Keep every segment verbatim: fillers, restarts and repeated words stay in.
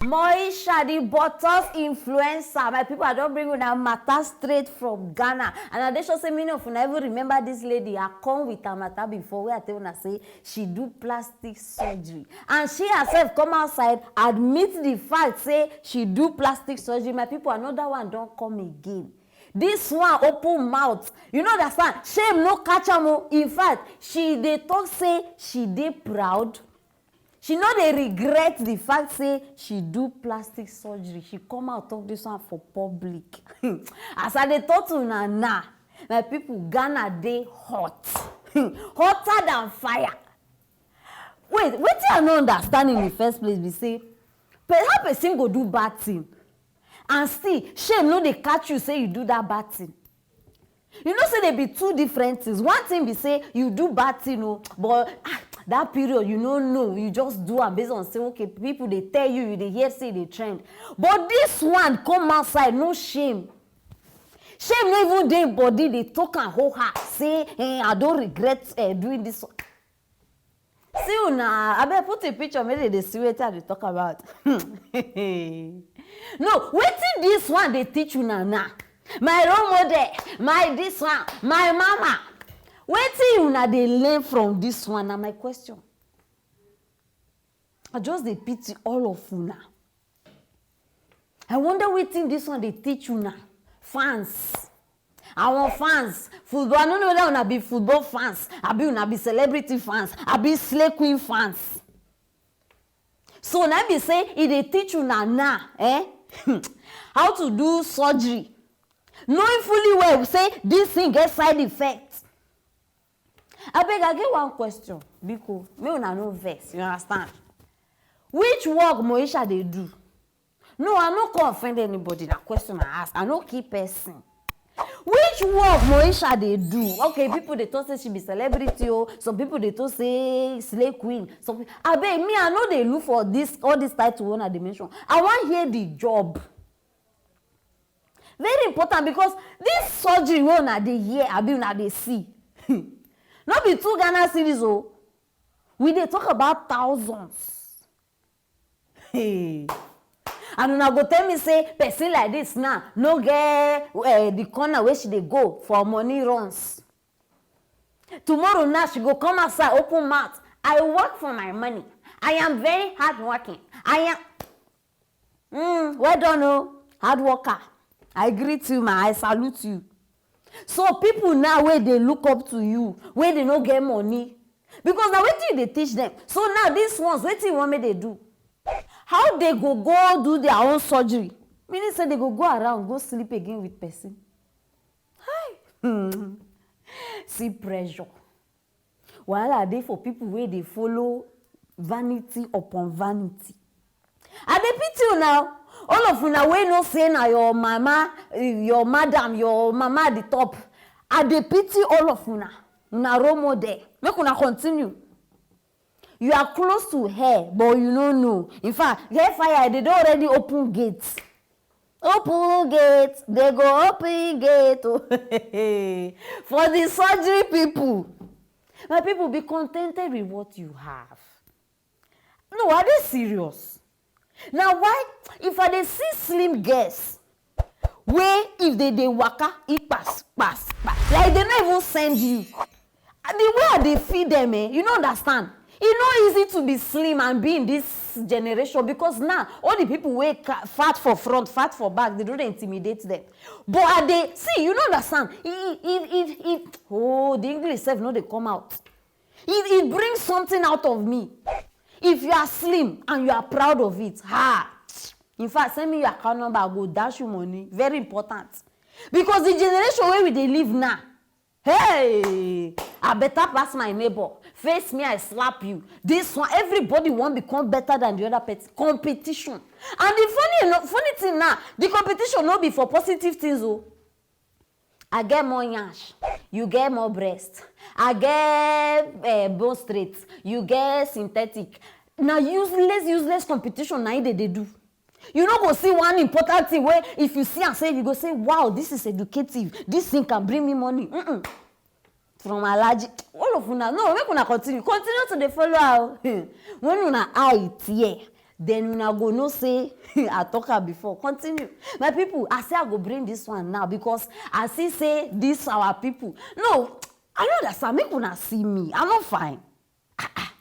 Moisha, the bottles influencer. My people, I don't bring una matter straight from Ghana. And I dey sure say many of una even remember this lady. I come with her matter before where I tell una say she do plastic surgery. And she herself come outside, admit the fact say she do plastic surgery. My people, another one don't come again. This one open mouth. You know that one. Shame no catch am o. In fact, she dey talk say she dey proud. She no dey regret the fact say she do plastic surgery. She come out talk this one for public. As I dey talk to una now, my people, Ghana dey hot. Hotter than fire. Wait, wetin I no understand in the first place be say, pe- how person go do bad thing and still shame no dey catch you say you do that bad thing? You know say they be two different things. One thing be say you do bad thing o, but ah, that period you no know, you just do am based on say, okay, people dey tell you, you dey hear say e dey trend. But this one come outside, no shame. Shame no even dey im body, dey talk am whole heart say, eh, I don regret, eh, doing this one. See una, abeg put a picture make dem dey see wetin I dey talk about. No, wetin this one dey teach una now? My role model, my this one, my mama. Wetin una dey learn from this one na my question. I just dey pity all of una. I wonder wetin this one dey teach una. Fans. Our fans. Football. I no know whether una be football fans. Abi una be celebrity fans. Abi slay queen fans. So na be say e dey teach una now, eh? How to do surgery. Knowing fully well say this thing get side effect. Abeg, I get one question. Biko, make una no vex, you understand? Which work Moisha dey do? No, I no come offend anybody. Na question I ask. I no kill person. Which work Moisha dey do? Okay, people dey talk say she be celebrity o. Some people dey talk say slay queen. Some pe- abeg, me I no dey look for this, all this title wey una dey mention. I wan hear the job. Very important because this surgery wey una dey hear, abi una dey see, no be two Ghana cedis o. We dey talk about thousands. Hey. And una go tell me say person like this now no get, eh, the corner wey she dey go for money runs. Tomorrow now she go come outside, open mouth. I work for my money. I am very hardworking. I am Mm, well done o, hard worker. I greet you, ma. I salute you. So people now wey dey look up to you, wey dey no get money, because na wetin you dey teach them. So now these ones, wetin you want make they do? How they go go do their own surgery? Meaning say they go go around, go sleep again with person. Hi. Hmm. See pressure. Wahala dey for people wey dey follow vanity upon vanity. I dey pity una, all of una wey know say na your mama, eh, your madam, your mama at the top. I dey pity all of una. Una role model. Make una continue. You are close to hell, but you no know. In fact, hellfire, they don already open gate. Open gate, they go open gate o. For the surgery people. My people, be contented with what you have. No, are they serious? Now why, if I dey see slim girls, wey if they dey waka, e pass, pass, pass, like they no even send you. And the way I dey feel them, eh, you no understand. E no easy to be slim and be in this generation, because now all the people wey ca- fat for front, fat for back, they don dey intimidate them. But I dey see, you no understand. E, e, e, e, e, oh, the English sef no dey come out. It, it brings something out of me. If you are slim and you are proud of it, ha! In fact, send me your account number, I go dash you money. Very important. Because the generation wey we dey live now, hey, I better pass my neighbor. Face me, I slap you. This one, everybody wan become better than the other person. Competition. And the funny, eno- funny thing now, the competition no be for positive things o. I get more yansh, you get more breast. I get, eh, bone straight, you get synthetic. Na useless, useless competition na im dey dey do. You no go see one important thing wey if you see am say you go say, "Wow, this is educative. This thing can bring me money." Mm-mm. From Alhaji, all of una, no, make una continue, continue to dey follow her o. When una eye tear, Then una go know say I talk am before. Continue. My people, I say I go bring this one now because I see say this our people. No, I no understand. Make una see me. I no fine. Ah, ah.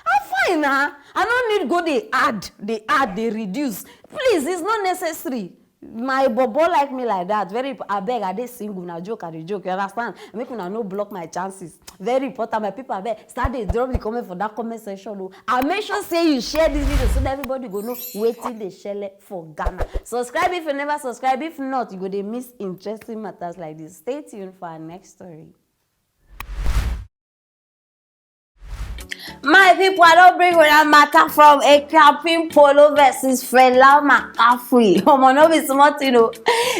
I fine na. I no need go dey add, dey add, dey reduce. Please, it's not necessary. My bobo like me like that. Very imp- abeg, I dey single na, joke I dey joke. You understand? Make una no block my chances. Very important, my people. Abeg, start dey drop the comment for that comment section o. I make sure say you share this video so that everybody go know wetin dey shele for Ghana. Subscribe if you never subscribe. If not, you go dey miss interesting matters like this. Stay tuned for our next story. My people, I don bring una matter from Ekrapping Polo versus Fela Makafui. Omo, no be small thing o.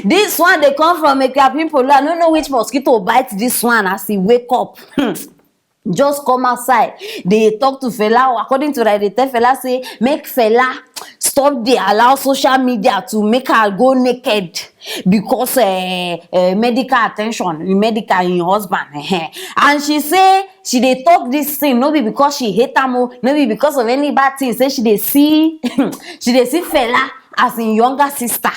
This one dey come from Ekrapping Polo. I no know which mosquito bite this one as he wake up. Just come outside. Dey talk to Fela. According to that, dey tell Fela say make Fela stop dey allow social media to make her go naked because uh, uh, medical attention, medical in husband. And she say she dey talk this thing no be because she hate am o, no be because of any bad thing. Say she dey see she dey see Fela as im younger sister.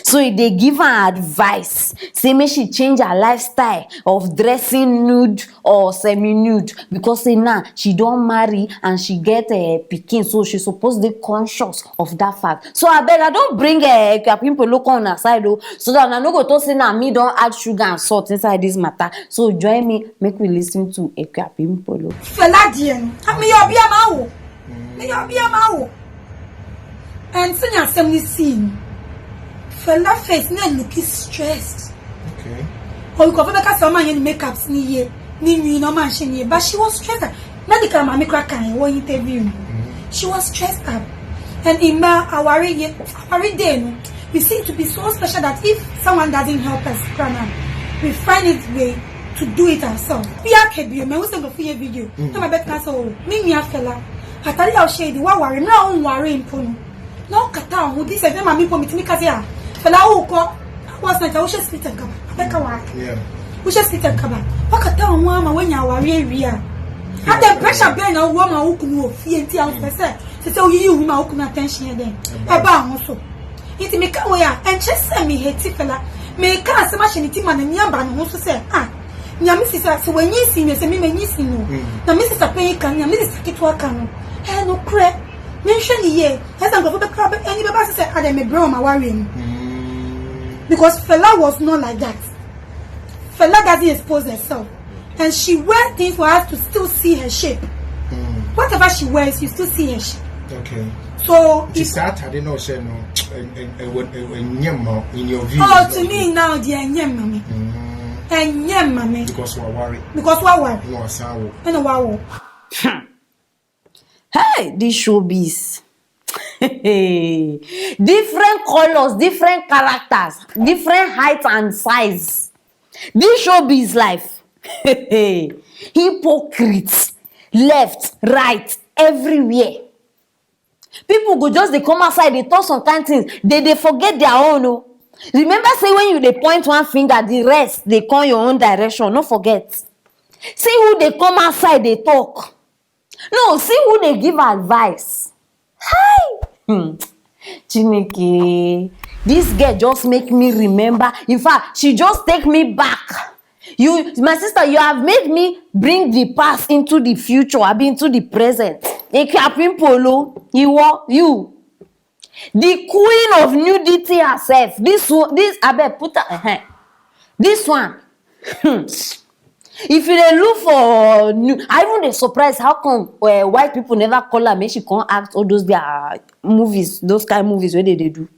So e dey give am advice say make she change her lifestyle of dressing nude or semi-nude because say now she don marry and she get uh, pikin, so she suppose dey conscious of that fact. So abeg, I don bring uh, Ekrapping Polo come una side o, so that una no go talk say na me don add sugar and salt inside this matter. So join me, make we listen to Ekrapping Polo. Fela deɛ no, me yɛ ɔbea ma wo. Me yɛ ɔbea ma wo. And sɛ nyɛ asɛm no sii no, Fela face na looking stressed. Okay. Ɔyikɔfo bɛka sɛ ɔma yɛ ne makeups ne yie, ne nwi na ɔma nhyɛ ne yie, but she was stressed out. Medical maame kora kan wɔ interview no. She was stressed out. And in ma aware yɛ aware day no, we seem to be so special that if someone doesn't help us kora na, we find it way to do it ourselves. Bi aka bio, mɛ wusa nkurɔfo yɛ video. Na ma bɛka sɛ o, me nua Fela, atade a ɔhyɛ yi de waware, mmerɛ a ɔnware mpo no. Na ɔkata ho, this is my people, metumi ka sɛ a, Fela wokɔ, was night a wohyɛ slip and kaba, abɛka wa. Yeah. Wohyɛ slip and kaba. Wakata ho ama wanya aware awie a. Ada pressure bɛn na wowɔ ma wo kunu wɔ fie nti a wopɛ sɛ sɛ sɛ woyiyi wo ma wo kunu attention yɛ dɛn? Ɛbaa ho so. Nti meka wei a, ɛnkyerɛ sɛ mehate Fela. Meka asɛm ahyɛ ne ti ma n'ani aba ne ho so sɛ, ah, Nyame si sɛ sɛ wanyi si ne sɛ me manyi si no. Na me sisa panyin ka, Nyame sisa ketewa ka no. Ɛyɛ nokorɛ. Menhwɛ ne yie. Ɛsɛ nkurɔfoɔ bɛkra bɛ ani bɛba sɛ sɛ adɛ mebrɛ wɔn awareɛ mu. Because Fela was not like that. Fela doesn't expose herself. And she wear things for us to still see her shape. Whatever she wears, you still see her shape. Okay. So Ti if saa atade na ɔhyɛ no ɛ- ɛ- ɛwɔ ɛ- ɛnyɛ ma in your view. Oh, to me now, deɛ ɛnyɛ ma me. Ɛnyɛ ma me. Because waware. Because waware. Na wasan wo. Ɛna wawo. Hey, this showbiz. Different colors, different characters, different height and size. This showbiz life. Hypocrites, left, right, everywhere. People go just dey come outside, dey talk some kind things. They dey forget their own o. Remember say when you dey point one finger, the rest dey come your own direction. No forget. See who dey come outside dey talk. No, see who dey give advice. Hi! Hmm. Chineke, this girl just make me remember. In fact, she just take me back. You, my sister, you have made me bring the past into the future, abi into the present. Ekrapping Polo, Iwo, you. The queen of nudity herself. This one, this abeg put her. Uh-huh. This one. Hmm. If you dey look for new, I even dey surprise how come uh, white people never call her make she come act all those their movies, those kind movies wey they dey do.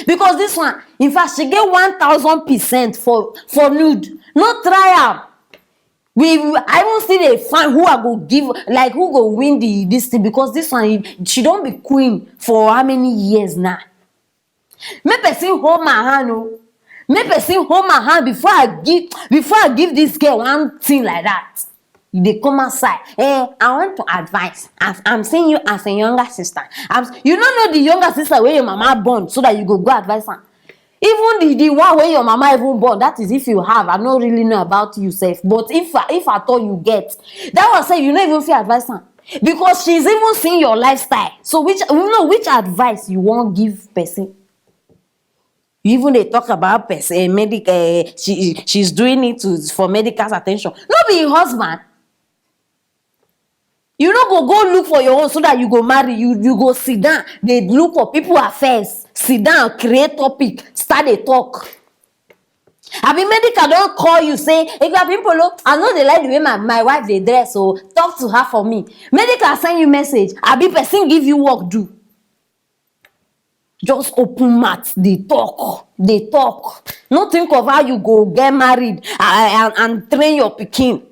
Because this one, in fact, she get one thousand percent for for nude. No try am. We I even still dey find who I go give, like who go win the this thing, because this one she don be queen for how many years now? Make person hold my hand o. Make person hold my hand before I give before I give this girl one thing like that. You dey come outside. Eh, I want to advise. As I'm seeing you as a younger sister. I'm, you no know the younger sister wey your mama born so that you go go advise am. Even the the one wey your mama even born, that is if you have, I no really know about you sef. But if if at all you get, that one sef you no even fit advise am. Because she's even seeing your lifestyle. So which, you know, which advice you wan give person? You even dey talk about person, eh, medic, eh, she, she's doing it to, for medical attention. No be im husband. You no go go look for your own so that you go marry. You, you go sit down, dey look for people affairs, sit down, create topic, start dey talk. Abi medical don call you say, "Igba people o, I no dey like the way my, my wife dey dress o, talk to her for me." Medical send you message, abi person give you work do. Just open mouth, dey talk, dey talk. No think of how you go get married, uh, and, and train your pikin.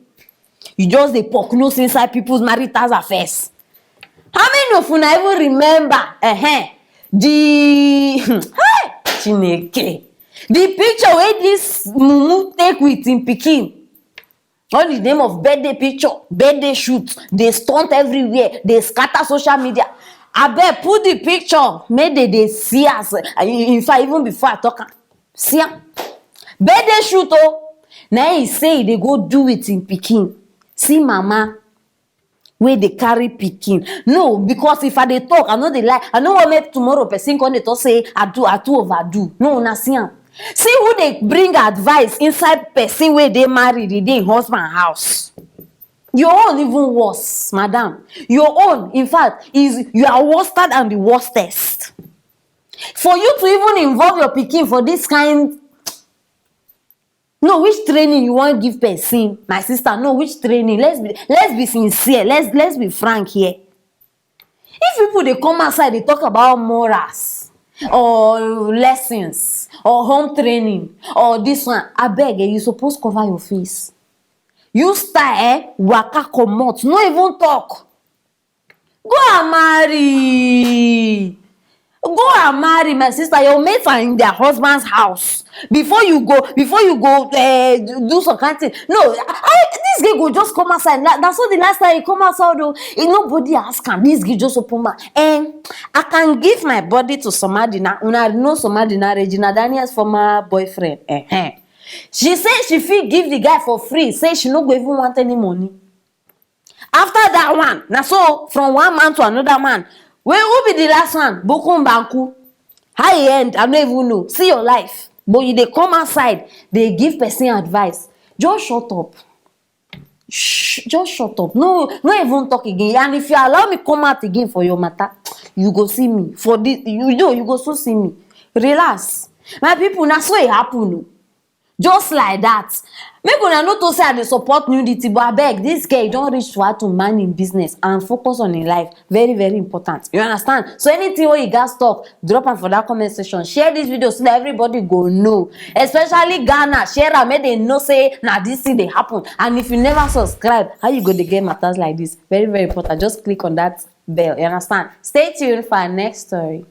You just dey poke nose inside people's marital affairs. How many of una even remember, uh-huh, the hey, Chineke, the picture wey this mumu take with im pikin? All the name of birthday picture, birthday shoot, dey stunt everywhere, dey scatter social media. Abeg, put the picture, make they dey see us. In fact, even before I talk am, see am. Birthday shoot o. Na he say he dey go do with im pikin. See mama wey dey carry pikin. No, because if I dey talk, I no dey like, I no wan make tomorrow person come dey talk say I do, I too overdo. No, una see am. See who dey bring advice inside person wey dey married, e dey im husband house. Your own even worse, madam. Your own, in fact, is, you are worse than the worstest. For you to even involve your pikin for this kind, no, which training you wan give person, my sister? No, which training? Let's be, let's be sincere. Let's, let's be frank here. If people dey come outside, dey talk about morals or lessons or home training or this one, abeg, eh, you suppose cover your face. You style, eh, waka comot, no even talk. Go and marry. Go and marry, my sister. Your mates are in their husband's house. Before you go, before you go, uh, do some kind thing. No, I, this girl go just come outside. Na, na so the last time he come outside, though, eh, nobody ask am. This girl just open mouth. And I can give my body to somebody now. Una know somebody now, Regina Daniels' former boyfriend. Eh, eh. She say she fit give the guy for free. Say she no go even want any money. After that one, na so from one man to another man. Wey, who be the last one? Bukun Banku. How e end? I no even know. See your life. But you dey come outside, dey give person advice. Just shut up. Shh, just shut up. No, no even talk again. And if you allow me come out again for your matter, you go see me. For this, you know, you go soon see me. Relax. My people, na so e happen o. Just like that. Make una no talk say I dey support nudity, but abeg, this girl don reach to her to mind im business and focus on im life. Very, very important. You understand? So anything wey you gats talk, drop am for that comment section. Share this video so that everybody go know. Especially Ghana, share am, make dem know say na this thing dey happen. And if you never subscribe, how you go dey get matters like this? Very, very important. Just click on that bell. You understand? Stay tuned for our next story.